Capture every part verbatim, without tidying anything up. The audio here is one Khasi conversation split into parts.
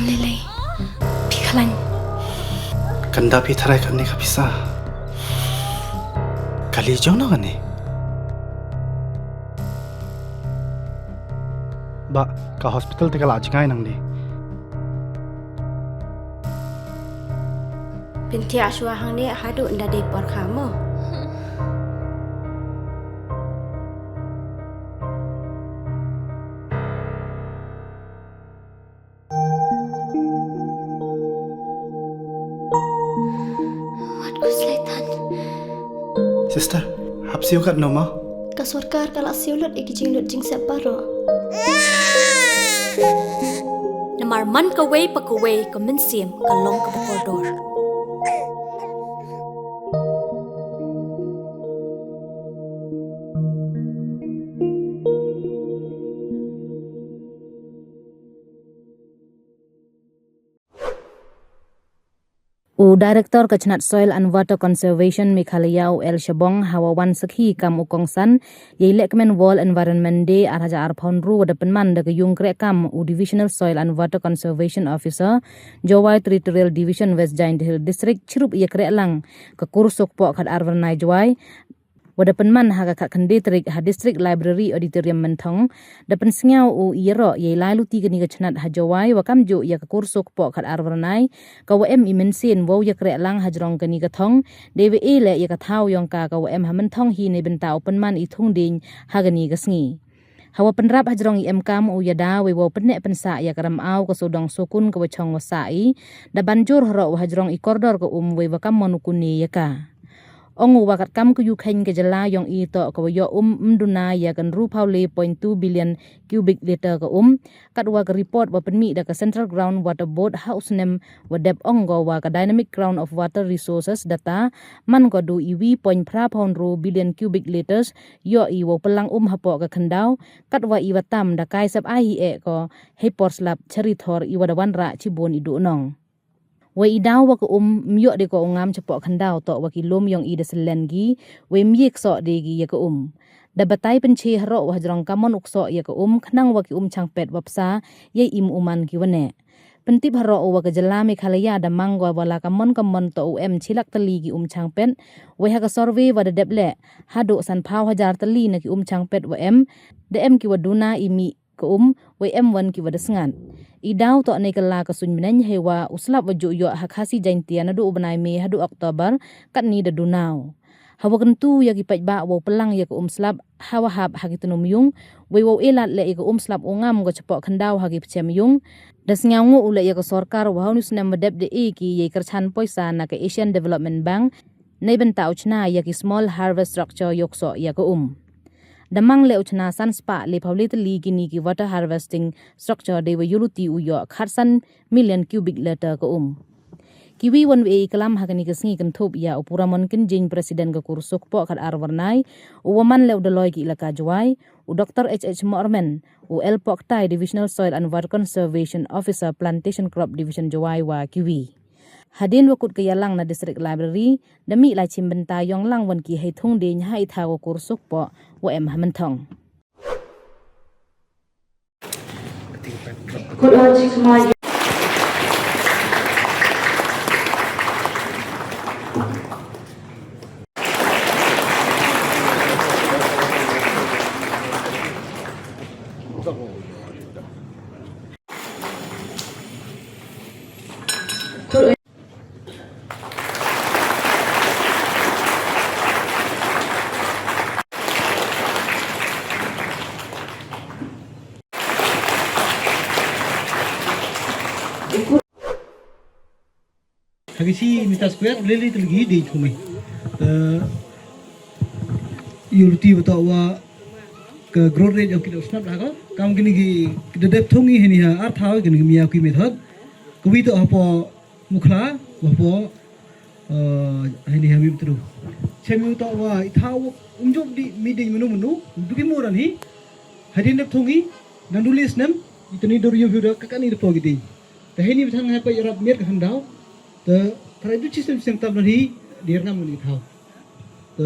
Lei lei. Phi khlaiñ. Kan da phi tharai kane ka pisa. Ka li jong no kane. Bah, ka hospital te ka la jngai nangne. Pyntiah shuwa hangne haduh nda dei por kha mo. Wat kus laitan. Sister, hap siew kat no ma? Ka sorkar ka la siew lut ïa ki jinglut jingsep baroh. Namar man kawei pa kawei ka mynsiem ka long kaba kordor. U Director ka chnat Soil and Water Conservation Meghalaya u L Shabong hawa wan sakhi kam u kongsan ïa i lehkmen World Environment Day ar hajar arphew hynriew wa da pynman da ka yung kreh kam u Divisional Soil and Water Conservation Officer, Jowai Territorial Division, West Jaintia Hills District, chirup ïa kreh lang ka kur suk poh khat ar Wyrnai Jowai, wa da pynman ha ka khatkhyndai tarik ha District Library Auditorium Mynthong, da pynsngew u ïaroh ïa i lai luti kani ka chnat ha Jowai wa kamjooh ïa ka kur suk poh khat ar Wyrnai, ka wa em i mynsiem wow ïa kreh lang ha jrong kani ka thong, dei wa e leh ïa ka thaw yong ka ka wa em ha Mynthong hi neibynta u pynman i thung ding ha kani ka sngi. Hawa pynrap ha jrong i em kam u ïada wei wow pynneh pynsah ïa ka ramaw ka sodong sokun ka wa chong wa sah i, da ban jur haroh wa ha jrong i kordor ka um wei wa kam mon u kune ïa ka. Ong u wa katkam ka ïu kheiñ ka jylla yong i toh ka wa ïoh um ym duna ïa ka hynriewphew le point two billion cubic litre ka um, kat wa ka report wa pynmih da ka Central Ground Water Board ha u snem wa dep ong ko wa ka Dynamic Ground of Water Resources data, man ko du i wi point phraphew hynriew billion cubic litres ïoh i wow pynlang um hapoh ka khyndaw, kat wa i wa tam da kai sep ai hi eh ko hei por slap chari thor i wa da wanrah chibun i duh nong. Wei i daw wa ka um ym ïoh de ko u ngam chapoh khyndaw toh wa ki lum yong i da selen ki, wei ym ïe ksoh de ki ïa ka um. Da batai pynche haroh wa ha jrong ka mon u ksoh ïa ka um khnang wa ki um changpet wa psa ïa i im u man ki wa neh. Pyntip haroh u wa ka jylla Meghalaya da mang ko wa la ka mon ka mon toh u em chi lak tylli ki um changpet, wei ha ka survey wa da dep leh, haduh sanphew hajar tylli na ki um changpet wa em, da em ki wa duna i mih ka um, wei em wan ki wa da sngat. I daw toh nei ka la ka suiñ bneng hei wa u slap wa ju ïoh ha Khasi Jaintia naduh u bnai May haduh October, katni da dunaw. Hawa kyntu ïa ki paidbah wow pynlang ïa ka um slap hawa hap ha ki tnum yung, wei wow e lad leh ïa ka um slap u ngam ko chapoh khyndaw ha ki pchem yung. Da sngew nguh u leh ïa ka sorkar wa ha u snem wa dep da e ki ïa i kyrchan poisa na ka Asian Development Bank, neibynta u chna ïa ki small harvest structure ïoh ksoh ïa ka um. Da mang leh u chna san spah lephew le tylli kini ki water harvesting structure dei wa ïuluti u ïoh khatsan million cubic litre ka um. Ki wi wan wi e i klam ha kani ka sngi kynthup ïa u Puramon Kynjing, President ka kur suk poh khat ar Wyrnai, u wa man leh u Daloi ki ilaka Jowai, u Doctor H H Mohrmen, u L Pok Tai, Divisional Soil and Water Conservation Officer, Plantation Crop Division Jowai wa ki wi. Hadien wa kut ka ïalang na District Library, da mih lai chim bynta ïong lang wan ki hei thung ding ha i thaw ka kur suk poh wa em ha Mynthong. Ha ki shi meter square, lili tylli ki dei chumi. Eh, ïuluti bata wa ka growth rate ïong ki dei u snap la ko. Kam kini ki, ki da dep thung i hini ha ar thaw kini ki mia ki method. Ka wi to hapoh Mukhla, hapoh, eh, hini ha Mihmyntdu. Chem ïa to wa i thaw um jop di mi ding menu menu, du ki mo ran hi. Hadien dep thung i, nandu le snem, i tani dur ïa hu da ka kani da po ki dei. Te hini bthang ha pa ïarap miet ka khyndaw. Te trai du chisem sem tam na hi, dir ngam ni thaw. Te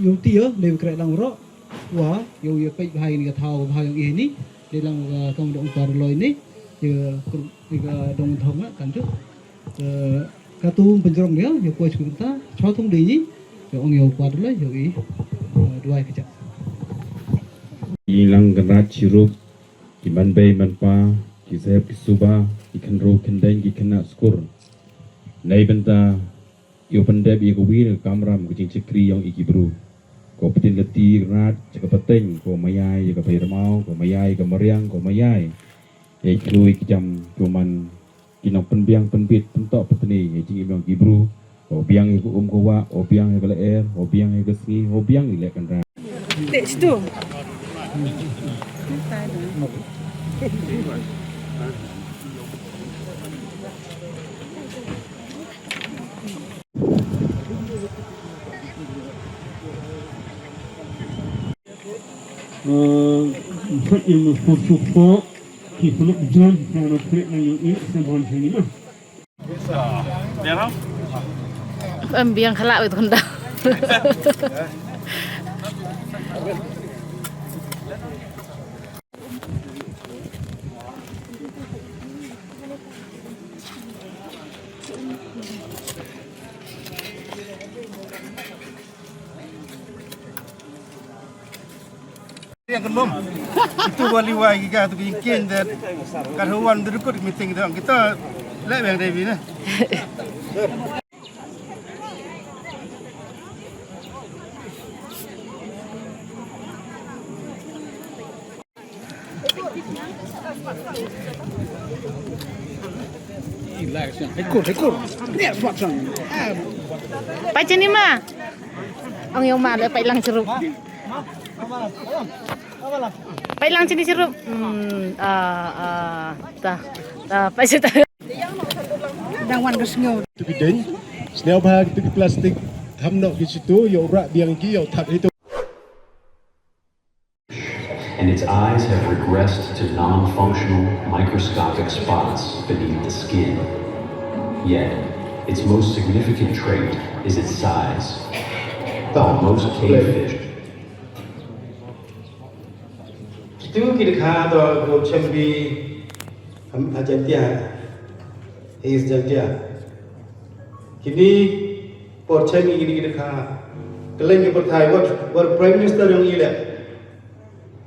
ïong ti ïa, dei kreh lang roh. Wa, ïong ïa peit bha ni ka thaw, bha ïong ïa ni. Dei lang ka kam dong par loi ni. Ïa ka dong thong kan tu. Ka tu pynjrong dia ïa ko sku ta chwa thong dei ni. Ïa ong ïa ko dei ïa i. Duai ka jak. I lang kan rat chirup ki man bei man pa ki sahep ki suba ki khenru khendeng ki khynnah skur. Nei bynta ïa u pyndep ïa ka wir ka kamram ka jingchakri ïong i ki bru. Ko pyntin lati rat cha ka pateng ko mayai ïa ka bai ramau ko mayai ka mariang ko mayai. Ïa ki khlui ki jam ki man ki nong pynbiang pynbit pyntok pyntni ïa jingim ïong ki bru. Ko biang ïa ka um ka wah, ko biang ïa ka lyer, ko biang ïa ka sngi, ko biang ïa leh kynrad. Teh situ. Em biang khala wei tunda. Yang kan bom. Itu wali wai ki ka tu ki kin that. Kan huan tu kut meeting tu kita lek yang Devi na. Pai chini ma. Ong yong ma le pai lang chirup. Pai lang chini chirup. Hmm, ah, ah, ta, ta, pai chini. Dang wan ka sngew. Tu ki ding. Sniaw bha tu ki plastik. Tham nok ki situ, yo rak biang ki, yo thap itu. And its eyes have regressed to non-functional microscopic spots beneath the skin. Yet, its most significant trait is its size. While most cave fish. Kitu ki dkha to ko chembi am ajantia is jantia. Kini por chembi kini ki dkha keleng ki perthai wat wat Prime Minister yong ile.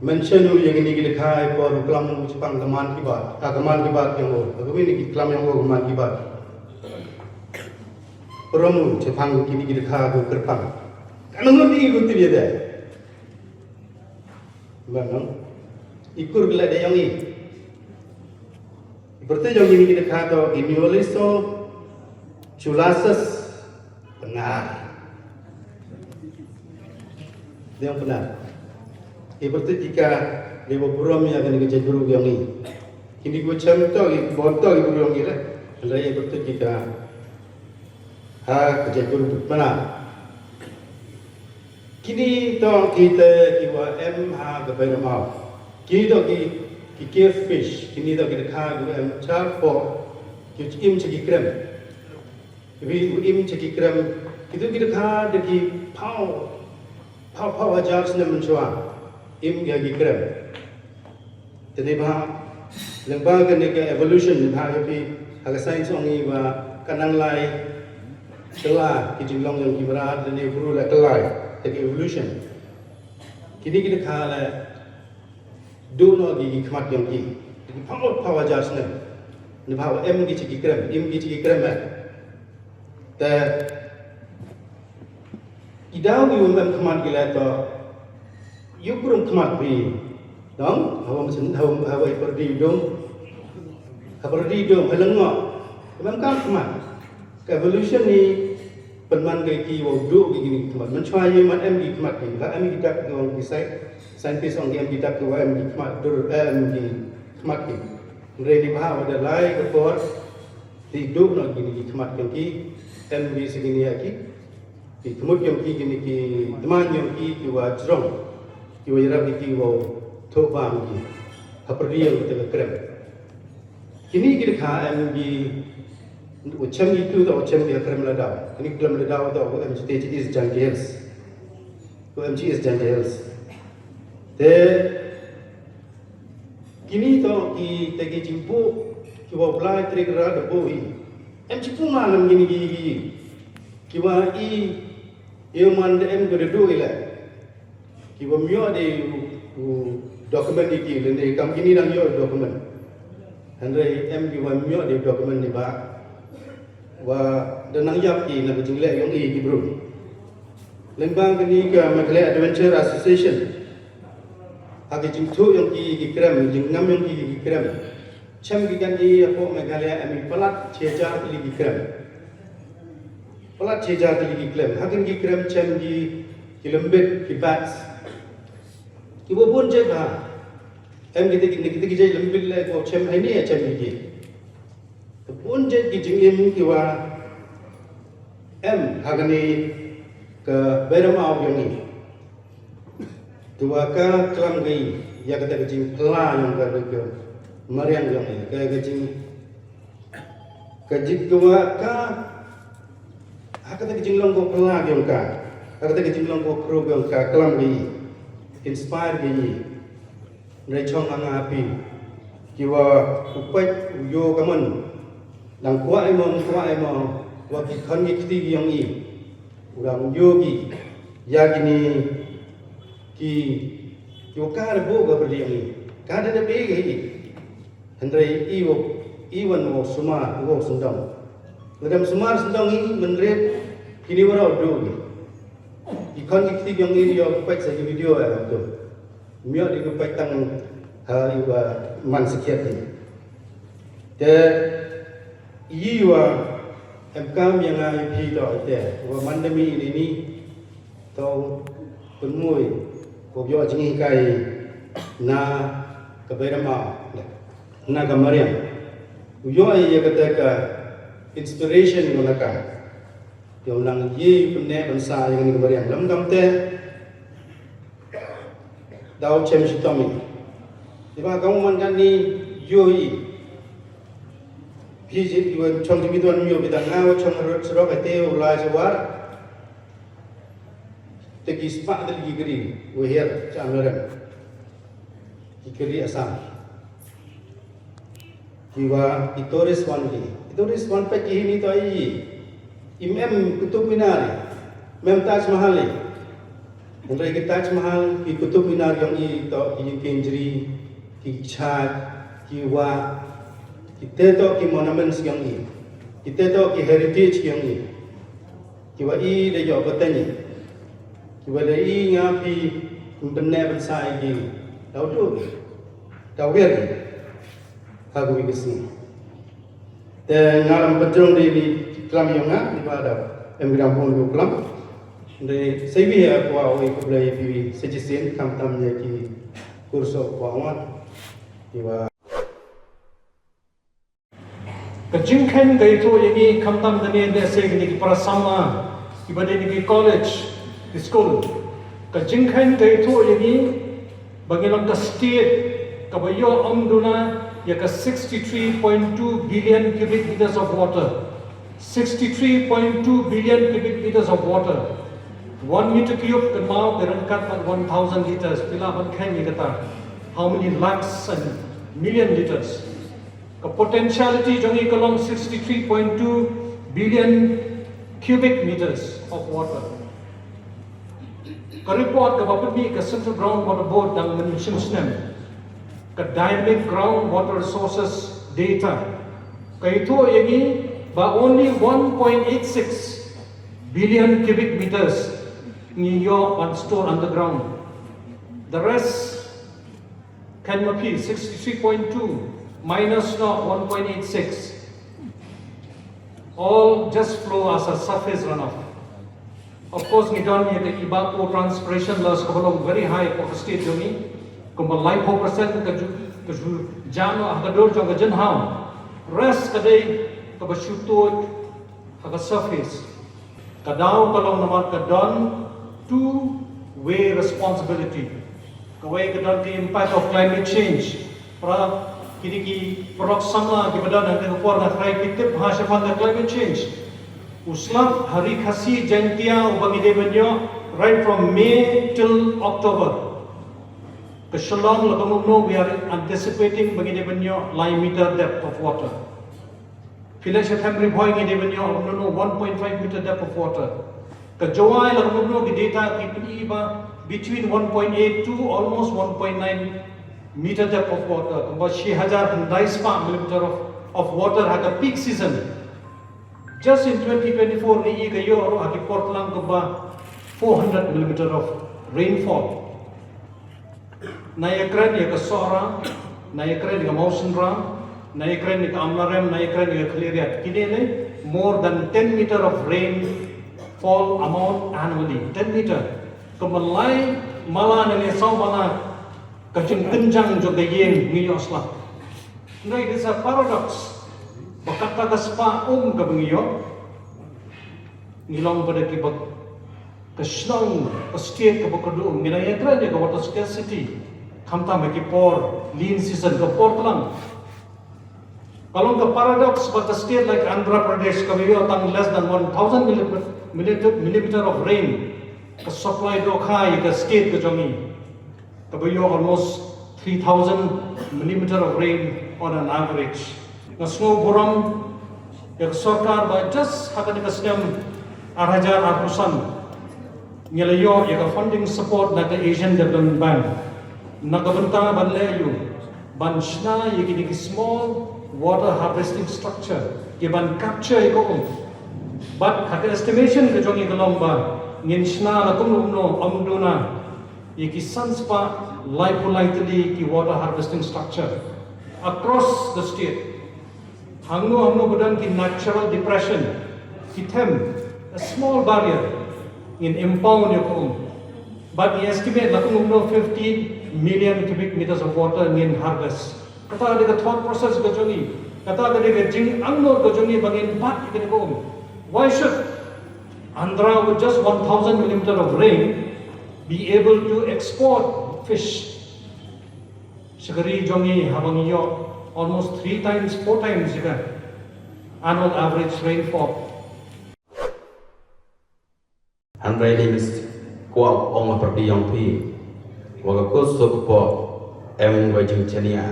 Mention u yang ini kita kai por kelam u chepang keman kibat, ka keman kibat yang u, aku ini kita kelam yang u keman kibat. Peromu chepang kini kita kai ku kerpang. Kan ngerti ku tu dia deh. Bang, ikur gila deh yang i. Berarti yang ini kita kai tu, ini oleh so, chulases, Pnar. Dei ong pnar. I pyrtuit ki ka dei ba burom ïa kane ka jaitbru ka jong ngi. Kine ki ba chem to ki bun to ki bru jong ngi le. Hynrei i pyrtuit ki ka ha ka jaitbru pnar. Kine to ki te ki wa em ha ka bai ramau. Kine to ki ki cave fish. Kine to ki dkha ki wa em char po. Ki im cha ki krem. Wi u im cha ki krem, kitu ki dkha da ki phaw, phaw, phaw hajar snem mynshuwa, im ïa ki krem. Te neibhah, lyngba kane ka evolution neibhah ïa phi, ha ka science ong i ba ka nang lai kylla ki jinglong jong ki mrad, lane bru la kylla, te ka evolution. Kine ki dkha la duh noh ki, ki khmat jong ki. Ki phaw, phaw hajar snem. Neibhah em ki cha ki krem, im ki cha ki krem eh. Te i daw ki um em khmat ki le to. Ïu krum khmat phi. Dong, hawa mesen, hawa, hawa i pyrdi dong. Ha pyrdi dong, ha lyngngoh. Em kam khmat. Ka evolution ni pynman ka ki wow duh ki kini ki khmat. Mynshuwa ïa man em ki khmat ki. Ba em ki dak ki ong ki sai. Scientist ong ki em ki dak ki wa em ki khmat dur em ki khmat ki. Hynrei neibhah wa da lai ka por. Ti duh noh kini ki khmat ki ong ki. Em ki sa kini ïa ki. Ki khmut ki ong ki kini ki tman ki ong ki ki wa jrong. Ki wa ïarap ki ki wow thoh bam ki. Ha pyrdi ïa ki te ka krem. Kini ki dkha em ki u chem ki tu ta u chem ki krem la daw. Kini krem la daw ta u em chiti chiti is Jaintia Hills. U em chiti is Jaintia Hills. Te Kini to ki te ki jingbuh ki wa u Blai trei ka ra da buh i. Em chi puma lam kini ki ki ki wa i i man da em ka da du i le. Ki wa myo de u document i ki le ne kam kini dang yo document. Hynrei em ki wa myo de document ni ba wa da nang yap ki na ka jingleh yong i ki bru. Lyngba kini ka Meghalaya Adventure Association ha ka jingthuh yong ki ki krem, jingngam yong ki ki krem. Chem ki kan i hapoh Meghalaya em i palat chi hajar ki li ki krem. Palat chi hajar ki li ki krem. Ha kini ki krem chem ki ki lembit ki bats. Ki wa bun jet ha. Em kita ki kita ki jet lembit le ko chem hai ni chem ki ki. Te bun jet ki jingim ki wa em ha kani ka Beiramau yong i. Te wa ka klam ka i ya kata ka jingpla yong ka ka mariang yong i ka ka jing ka jing ka wa ka ha kata ka jinglong ko pla yong ka ha kata ka jinglong ko kru yong ka klam ka i inspire ka i. Nai chong anga api ki wa u pait u yo ka mon. Dang kwah ai mo kwah ai mo wa ki khon ki kti ki yong i. U dang yo ki ya kini ki ki wa ka da bo ka beli yong i ka da da be ki. Hynrei i wa i wan wa sumar wa sendong. Ladam sumar sendong i menrit kini wa rau do ki. Ki khon ki kti ki yong i yo pait sa ki video ai ram tu. Myo di ka pait tang ha i wa man sakhiat ni. Te i wa em kam yang ai pi to te wa man da mi ni ni to pynmoi ko yo jing kai na ka Beiramau na ka mariang. Yo ai ya ka te ka inspiration ko na ka. Yo nang ye pynne pynsa ya ni ka mariang lam kam te. Dau chem shi tomi. Iba ka man kan ni yo i. Pi ji iwan chong ji bituan yo bidang nga wa chong rut serok ate u lai jawar. Te ki spak te ki kri wa her cha merem. Ki kri Assam. Ki wa ki tourist wan ki. Ki tourist wan pek ki hini to i. Im em Qutub Minar. Mem Taj Mahal i. Hynrei ki Taj Mahal ki Qutub Minar yong i to ki jingkenjri ki chaj ki wa ki te to ki monuments yong i. Ki te to ki heritage yong i. Ki wa i da yo ba tani. Ki wa da i nga pi kum pynne pynsa i ki. Dau tu. Dau wer. Ha ku wi ka sngi. Te nga lam pynjong de ni klam yong nga ni ba da em gram hon du klam. De sei wi ha kwa wi ku blai pi wi sei ji sin kam tam ya ki kurso kwa wan. Ni ba Ka jingkhein ka ito ya ni kam tam da ni de sei ni ki para samla ki ba de ni ki college ki school. Ka jingkhein ka ito ya ni ba ngi long ka state ka ba yo ong duna ya ka sixty-three point two billion cubic meters of water. Sixty-three point two billion cubic meters of water. One meter cube kan mau ka rangkat at one thousand liters. Pila ban khein ni kata. How many lakhs and million liters. Ka potentiality jong i ka long sixty-three point two billion cubic meters of water. Ka report ka ba pynmih ka Central Groundwater Board dang mynshim snem. Ka dynamic groundwater resources data. Ka ito ya ngi ba only one point eight six billion cubic meters ngi yo ban store underground. The rest Kan ma phi sixty-three point two minus not one point eight six. All just flow as a surface runoff. Of course, ngi don ya ka evapotranspiration loss ka ba long very high for the state jong ngi. Kumba lai phew percent ka ju ka ju jam ha ka dur jong ka jinhaw. Rest ka dei ka ba shu tuid ha ka surface. Ka daw ka long namar ka don two way responsibility. Kawei ka don ka impact of climate change. Para kini ki paralok samla ki ba don ha ka por nga trai ki tip ha shaphang ka climate change. U slap ha Ri Khasi Jaiñtia u ba ngi dei ban ïoh right from May till October. Ka Shillong la kumno, we are anticipating ba ngi dei ban ïoh lai meter depth of water. Phi leit sha Them Ri Bhoi ngi dei ban ïoh kumno, one point five meter depth of water. Ka Jowai la kumno, ki data ki pyni ba between one point eight to almost one point nine meter depth of water. Kumba shi hajar khyndai spah millimeter of, of water ha ka peak season. Just in twenty twenty-four ngi ïoh ruh ha ki por tlang kumba four hundred millimeter of rainfall. Na ïakren ïa ka Sohra, na ïakren ïa ka Mawsynram, na ïakren ïa ka Amlarem, na ïakren ïa ka Khliehriat. Kine ne more than ten meter of rain fall amount annually. Ten meter. Ka malai mala ne ne saw mala ka jingkynjang jong ka ïing ngi ïoh slap. Ngai, it is a paradox. Ba kata ka spah um kaba ngi ïoh, ngi long ba da ki ba ka shnong, ka state kaba kordor um. Ngi dang ïakren ïa ka water scarcity. Khamtam ha ki por lean season, ka por tlang. Ka long ka paradox ba ka state like Andhra Pradesh kaba ïoh tang less than one thousand millimeter of rain, ka supply dohkha ïa ka state ka jong ngi kaba ïoh almost three thousand millimeter of rain on an average. Nga sngew burom ïa ka sorkar ba just ha kane ka snem ar hajar arphew san ngi la ïoh ïa ka funding support na ka Asian Development Bank na ka bynta ban leh ïa u ban shna ïa kine ki small water harvesting structure ki ban capture ïa ka um. But ha ka estimation ka jong ngi ka long ba ngin shna la kumno kumno ym duna ïa ki san spah laiphew lai tylli ki water harvesting structure across the state. Hangno hangno ba don ki natural depression, ki them, a small barrier, ngin impound ïa ka um. But ngi estimate la kumno fifteen million cubic meters of water ngin harvest. Kata ka dei ka thought process ka jong ngi. Kata ka dei ka jingangnud ka jong ngi ba ngin bat ïa kane ka um. Why should Andhra with just one thousand millimeter of rain be able to export fish? Sha ka ri jong ngi haba ngi ïoh almost three times, four times ïa ka annual average rainfall. Hynrei ngi kwah ong ha pyrdi ïong phi, wa ka kursuk poh em wa jingchania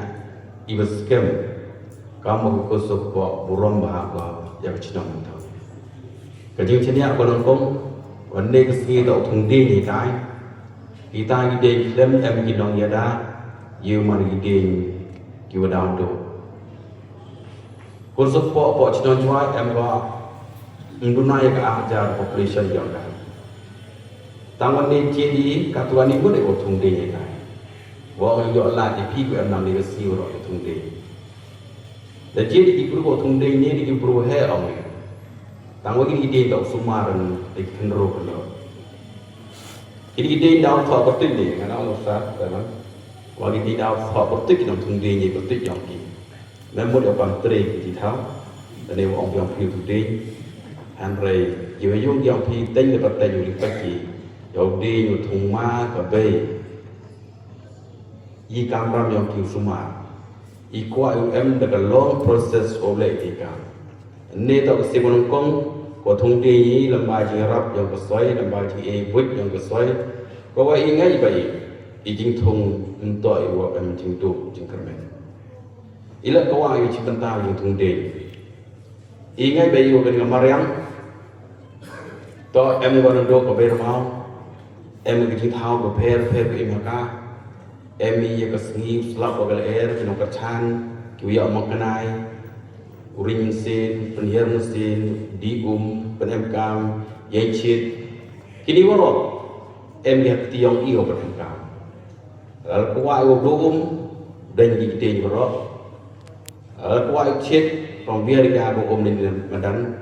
iba skhem kam wa ka kursuk poh burom ba ha ka ïa ka chnong mynta. Ka jingchania ko nongkong wan ne ka sngi da u thung ding ni tai. Kita ki dei khlem em ki nongïada ïa man ki dei ki wa dang tu. Kursuk poh poh chnong Jowai em ba nduna ïa ka ar hajar population ïa ka. Tang wan ne jedi ka tuan ni mut ïa u thung ding ïa ka. Wa ïa la ïa phi ku em nang ni ka si wa ro ïa thung ding. Da jedi ki bru u thung ding ni ki bru he ong. Tang wa ki dei da sumar ni ki kynro kynro. Ki dei da u thok pyrtuit ni ngana u sa da na. Wa ki dei da u thok pyrtuit ki nong thung ding ni pyrtuit ïong ki. Mem mut ïa u pam trei ki ji thaw. Da ne wa ong biang phi u thung ding. Hynrei ïa wa yung biang phi teng da pyrtuit ïa u li pyrtuit ki. Ïa u ding u thung ma ka bei. Yi kam ram ïong ki u sumar. I kwah ïa u em da ka long process o leh ki kam. Ne to ka si ba nyngkong ko thung ding i lamba jingrap ïong ka soi, lamba jing e buit ïong ka soi. Ko wa i ngai ba i, i jingthung nto i wa em jingduk jingkyrmen. I la ko wa i chi bynta jingthung ding. I ngai ba i wa ka ding mariang. To em wa nang duk ka ber mau. Em ka jingthaw ka pher pher ka im ha ka. Em ïa ka sngi u slap wa ka lyer ki nongkyrchan ki u ïa u mangknai u ring mynsiem pynhiar mynsiem di um pynem kam ïa chit kini waroh em ïa ka tiong ïa u pynem kam. Lal kwah ïa u bru um dang ki teng waroh. Lal kwah ïa chit rong biar ïa ka bru um ni madan.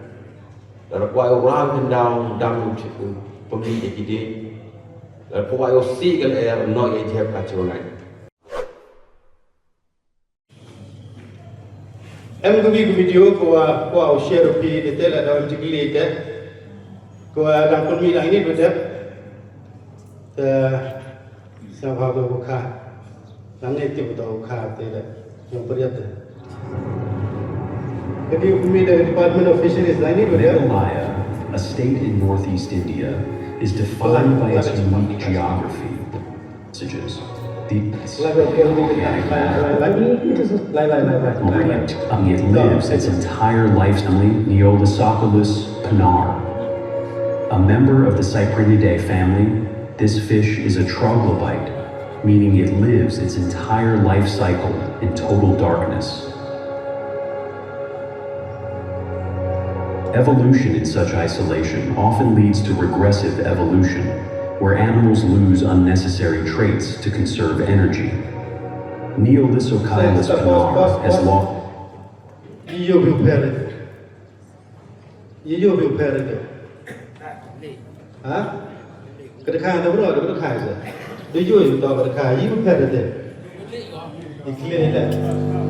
Lada kwah ïa u rang khyndaw dang u chit u pynmih ïa ki dieng. Lada kwah ïa u sih ka lyer noh ïa jhep ka chuangai. Em ka wi ka video ko wa ko wa u share u phi de te la da un jikli te. Ko wa dang pynmih dang ini du te. Te Sa ba ba kha. Nang ne tip da kha te da. Yang pariat da. Jadi kumi da Department of Fisheries da ini pariat. Meghalaya, a state in northeast India, is defined by its unique geography. Messages. Lai, lai, lai, lai, lai, lai, lai, lai, lai, lai. It lives its entire life family, Neolisocholus pennar. A member of the Cyprinidae family, this fish is a troglobite, meaning it lives its entire life cycle in total darkness. Evolution in such isolation often leads to regressive evolution, where animals lose unnecessary traits to conserve energy. Neolisocholus pennar has lost. Ïoh ïoh pher. Ïoh ïoh pher. Ha? Ka dei ka da bro, da ka da. Ïoh ïoh da ka da. Ïoh pher. Ikhle la.